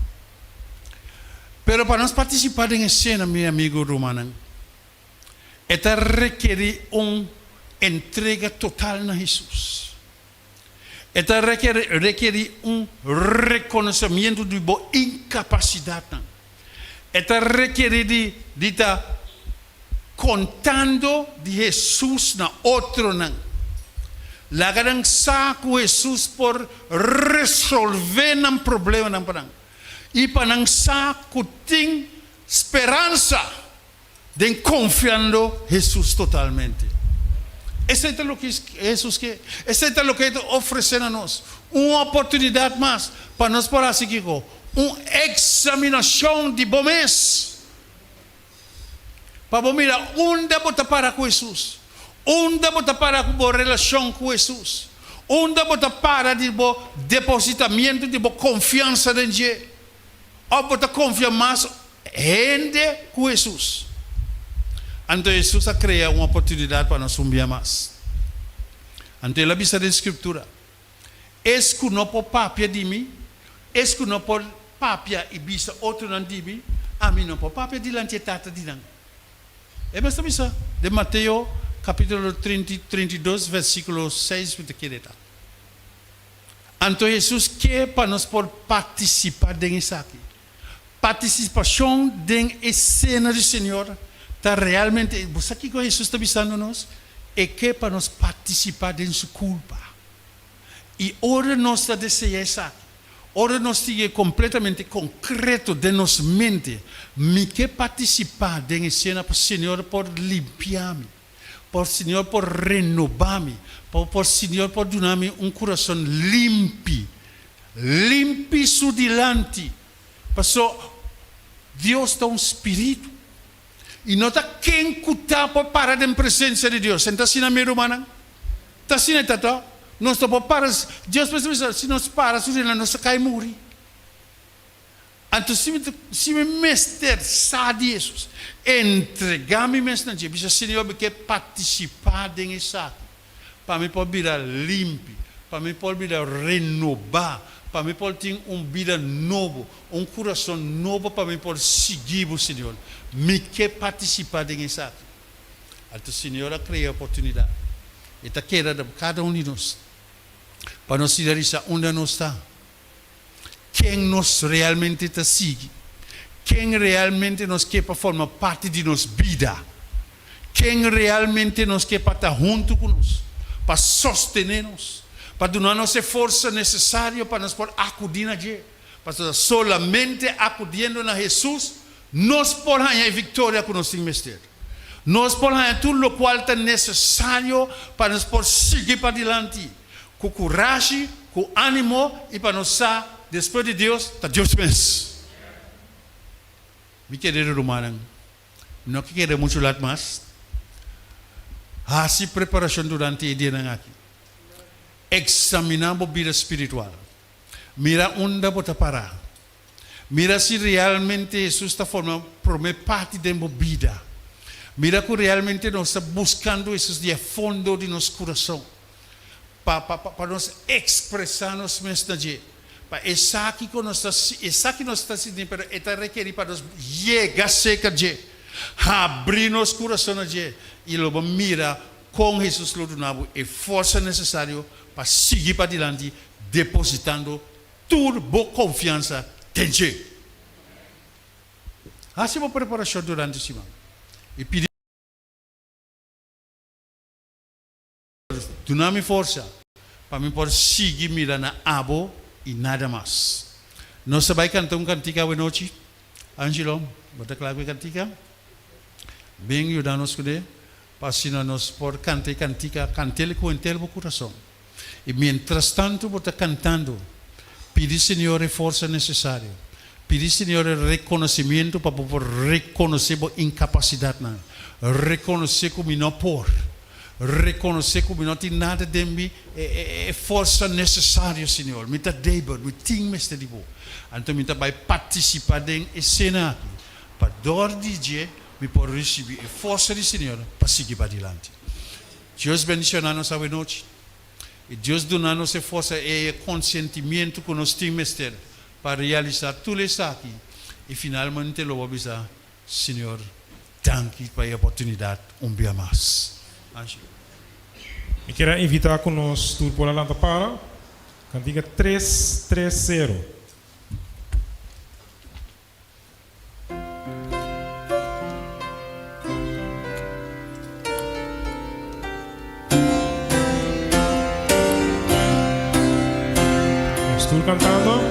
Pero pa nos partisipá den e sena, mi amigu rumannan, e ta rekerí un entrega total na Hesus. E ta rekerí un rekonosemientu di bo inkapasidatnan. E ta rekerí di di ta kontando di Hesus na otronan. Laga nan sa ku Hesus por resolvé nan problemanan pa nan i pa nan sa ku tin speransa den konfiando Hesus totalmente. Esei ta loke Hesus ke. Esei ta loke e ta ofresé na nos. Un oportunidat mas pa nos por hasi kiko? Un eksaminashon di bo mes. Pa bo mira unda bo ta para ku Hesus. Unda bo ta para ku bo relashon ku Hesus. Unda bo ta para di bo depositamiento di bo konfiansa den dje. Òf bo ta konfia mas hende ku Hesus? Anto Hesus a krea un oportunidat pa nos un bia mas. Anto el a bisa den Skriptura, Es ku no por papia di mi, es ku no por papia i bisa otronan di mi, ami no por papia dilanti e Tata di nan. E mes ta bisa den Mateo kapítulo 32 versíkulo 6 mi ta kere ta. Anto Hesus ke pa nos por partisipá den esaki. Partisipashon den e Sena di Señor ta realmente, bo sa kiko Hesus ta bisando nos? E ke pa nos partisipá den su kulpa. I ora nos ta deseá esaki, ora nos tin e kompletamente konkreto den nos mente, Mi ke partisipá den e sena pa Señor por limpia mi. Pa Señor por renobá mi, pa por Señor por duna mi un kurason limpi, limpi su dilanti. Paso Dios ta un spiritu, i no ta ken ku ta por para den presensia di Dios. Ta asina, mi rumannan? Ta asina e ta tò? Nos no por para, Dios mes ta bisa, si nos para su dilanti nos ta kai muri. Anto si mi ta, si mi mester sa di Hesus, entregá mi mes na dje, bisa, Señor, mi ke partisipá den esaki, pa mi por bira limpi, pa mi por bira renobá, pa mi por tin un bida nobo, un kurason nobo pa mi por sigui bo, Señor. Mi ke partisipá den esaki. Anto Señor a krea oportunidat. E ta keda na kada un di nos, pa nos realisá unda nos ta. Ken nos realmente ta sigui? Ken realmente nos ke pa forma parti di nos bida? Ken realmente nos ke pa ta huntu ku nos, pa sostené nos, pa duna nos e forsa nesesario pa nos por akudí na dje? Pasobra solamente akudiendo na Hesus nos por haña e viktoria ku nos tin mester. Nos por haña tur lokual ta nesesario pa nos por sigui padilanti ku kurashi, ku ánimo i pa nos sa despues di Dios ta Dios mes. Mi kerido rumannan, mi no ke keda muchu lat mas. Hasi preparashon durante e dianan aki. Eksaminá bo bida spiritual. Mira unda bo ta pará. Mira si realmente Hesus ta forma promé parti den bo bida. Mira ku realmente nos ta buskando Hesus di e fondo di nos kurason pa pa pa nos ekspresá nos mes na dje. Pa esaki ku nos ta esaki nos ta sinti pero e ta rekerí pa nos yega serka dje, habri nos kurason na dje i lo bo mira kon Hesus lo duna bo e forsa nesesario pa sigui padilanti depositando Tur bo konfiansa den dje. Hasi bo preparashon durante siman i pidi Dios, Duna mi forsa pa mi por sigui mira na abo i nada mas. Nos ta bai kanta un kantika awenochi. Angelo, bo ta kla ku e kantika? Bin yuda nos kuné pa asina nos por kanta e kantika, kant'el ku henter bo kurason. I mientrastantu bo ta kantando, pidi Señor e forsa nesesario. Pidi Señor e rekonosimientu pa bo por rekonosé bo inkapasidatnan, rekonosé ku mi no por, rekonosé ku mi no tin nada den mi, e forsa nesesario, Señor. Mi ta debel, mi tin mester di bo. Anto mi ta bai partisipá den e sena aki, pa dor di dje mi por risibí e forsa di Señor pa sigui padilanti. Dios bendiciona nos awe nochi y Dios duna nos e forsa y e consentimiento cu nos tin mester pa realisa tur esaki y finalmente lo bo bisa Señor danki pa e oportunidad un bia mas. Angelo. Mi kier a invita cu nos tur por a lanta para. Cantica tres tres sero. Nos tur cantando.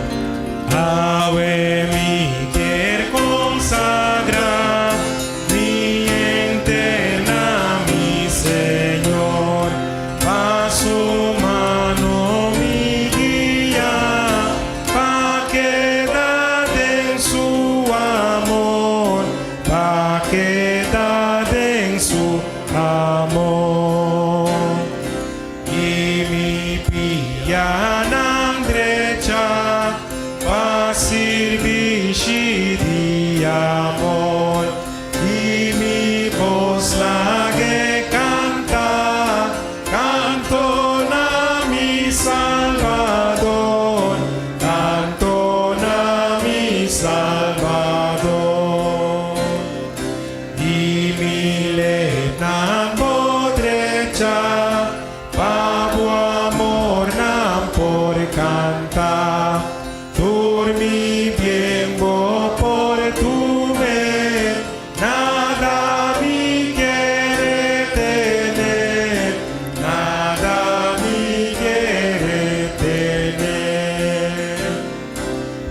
Awe mi kier consagra mi henter na mi Señor, pa su mano mi guia. Pa keda den su amor, pa keda den su amor. I mi pianan drecha pa sirbishi di amor. I mi bos lag'e kanta, kanto na mi Salbador, kanto na mi Salbador. I mi lepnan bo drecha, pa bo amor nan por kanta. Tur mi bien bo por tume, nada mi kere tene, nada mi kere tene.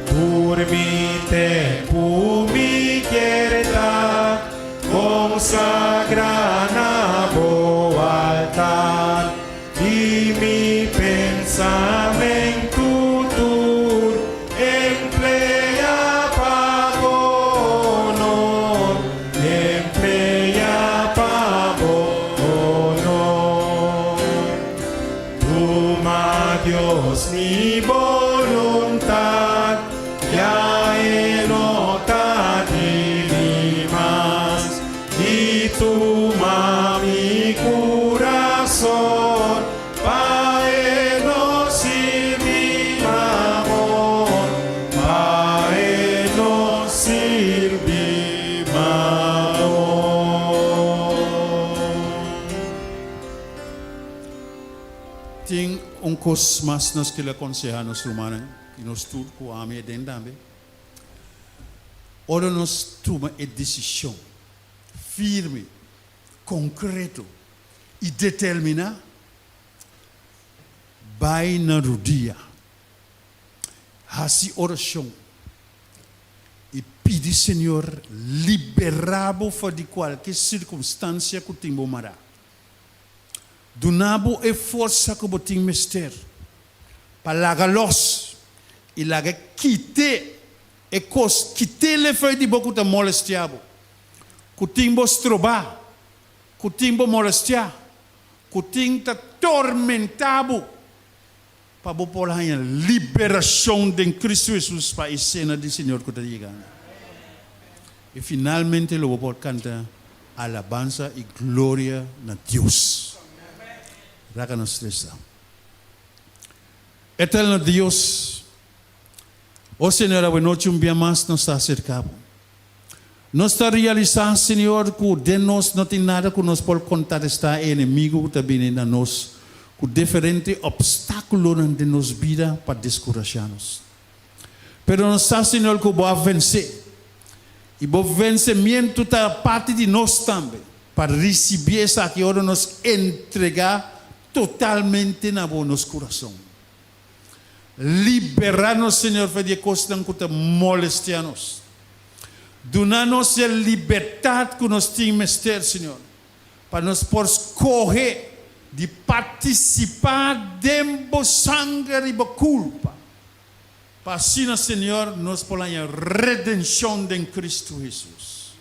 Tur mi tempu mi kier ta consagra na bo. kos mas nos ke konsehá nos rumannan, i nos tur ku ami aden tambe. Ora nos tuma e desishon firme, konkreto i determiná, bai na rudia, hasi orashon i pidi Señor liberá bo for di kualke sirkunstansia ku tin bo mará. Duna bo e forsa ku bo tin mester pa laga los i laga kit'é e kos, kit'é for di bo ku ta molestiá bo, ku tin bo strobá, ku tin bo molestiá, ku tin ta tormentá bo, pa bo por haña liberashon den Kristu Hesus pa e sena di Señor ku ta yegando. I finalmente lo bo por kanta alabansa i gloria na Dios. Laga nos resa. Eterno Dios, o Señor, awe nochi un bia mas nos ta aserká bo. Nos ta realisá, Señor, ku den nos no tin nada ku nos por kontrarestá e enemigu ku ta bini na nos ku diferente opstákulonan den nos bida pa deskurashá nos. Pero nos sa, Señor, ku bo a vensé, i bo vensemientu ta parti di nos tambe pa risibí esaki ora nos entregá totalmente na bo nos kurason. Liberá nos, Señor, for di e kosnan ku ta molestiá nos. Duna nos e libertat ku nos tin mester, Señor, pa nos por skohe di partisipá den bo sanger i bo kulpa, pa asina, Señor, nos por haña redenshon den Kristu Hesus.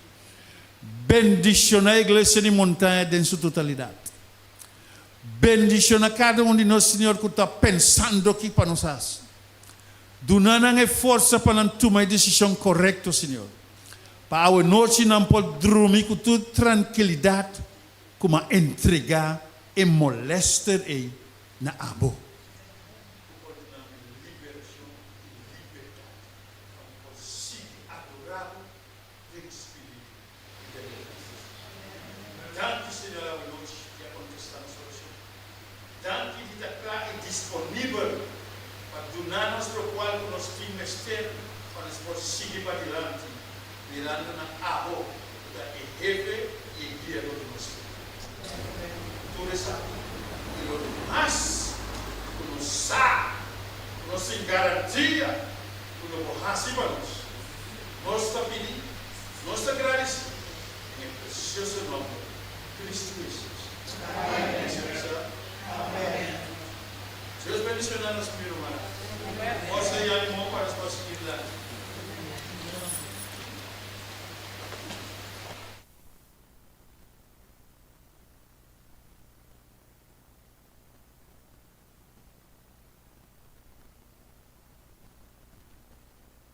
Bendishoná e Iglesia di Montaña den su totalidat. Bendishoná kada un di nos, Señor, ku ta pensando ki pa nos hasi. Duna nan e forsa pa nan tuma e desishon korekto, Señor, pa awe nochi nan por drumi ku tur trankilidat ku m'a entregá e molèster ei na abo. Ku por duna mi liberashon i libertat pa mi por sigui adorá bo den spiritu i den bèrdat. Danki, Señor, awe nochi di a kontestá nos orashon. Danki di ta kla i disponibel pa duna nos lokual ku nos tin mester pa nos por sigui padilanti, mirando na abo ku ta e hefe i e guiadó di nos fe. Tur esaki i lo demas ku nos sa ku nos tin garantia ku lo bo hasi pa nos, nos ta pidi, nos ta gradisí den e presioso nòmber di Kristu Hesus. Iglesia bisa, Amen. Dios bendiciona nos mi rumannan.